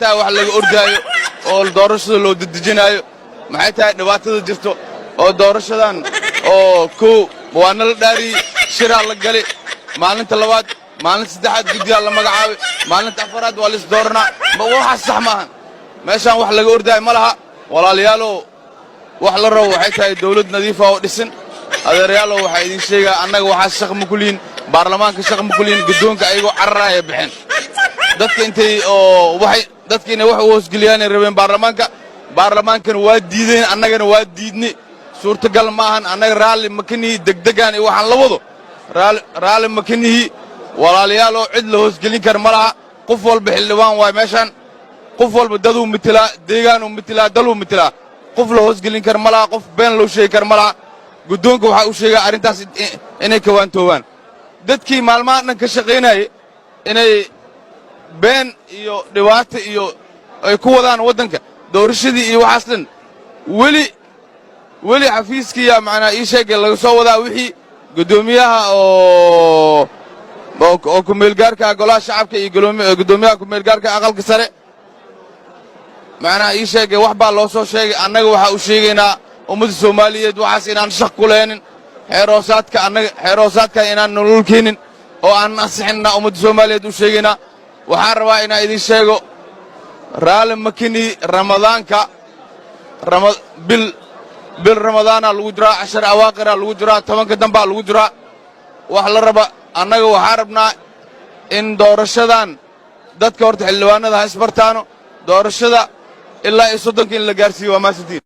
Tahay wax laga ordaayo oo doorashada loo dedejinaayo? Maxay tahay dhibaatada jirto oo doorashadan oo kow waa nala dhaariyey, shiraa la gali, maalinta labaad, maalinta saddexaad guddiyaa la magacaabay, maalinta afaraad waa lais dooranaa? Waxaas sax maahan. Meeshaan wax laga ordaayo ma laha, walaalayaalow. Wax la rabo waxay tahay dawlad nadiifa oo dhisin. Adeerayaalow, waxaa idin sheegaa, annaga waxaas shaq ma ku lihin, baarlamaanka shaq ma ku lihin. Guddoonka ayagoo cararaaya bixeen dadka intay oo waxay dadka inay wax u hoosgeliyaanay rabeen baarlamaanka. Baarlamaankana waa diideen, annagana waa diidnay. Suurtagal ma ahan. Annaga raalli ma ka nihi degdegaan iyo waxaan la wado. Raalli ma ka nihi, walaalayaalow. Cid la hoosgelin kara ma laha. Qof walba xildhibaan waay meeshaan. Qof walba daduu mitilaa, deegaanuu mitilaa, daluu mitilaa. Qof la hoosgelin kara ma laha, qof been loo sheegi kara ma laha. Guddoonka waxaa u sheegaa arrintaas inay kawaantoobaan. Dadkii maalmahan dhan ka shaqaynayay inay been iyo dhibaato iyo ay ku wadaan waddanka doorashadii iyo waxaas dhan, weli weli xafiiskiiya macnaa ii sheegay laga soo wadaa wixii guddoomiyaha oo kumeelgaarka Golaha Shacabka iyo guddoomiyaha kumeelgaarka Aqalka Sare. Macnaha ii sheegay wax baa loo soo sheegay. Annaga waxaa u sheegaynaa ummadda Soomaaliyeed waxaas inaan shaq ku leenin, xeeroosaadka annaga xeeroosaadka inaan nolol keenin oo aan ansixinna ummadda Soomaaliyeed u sheegaynaa. Waxaan rabaa inaan idin sheego, raalli makini. Ramadaanka bil bil Ramadaana lagu jiraa, cashar awaaqiraa lagu jiraa, 10-ka dambaa lagu jiraa. Wax la raba annaga waxaa rabnaa in doorashadan dadka horta xildhibaanada ha isbartaano, doorashada ilaa iyo 30-ka in la gaarsiiyo. Waa maasantiin.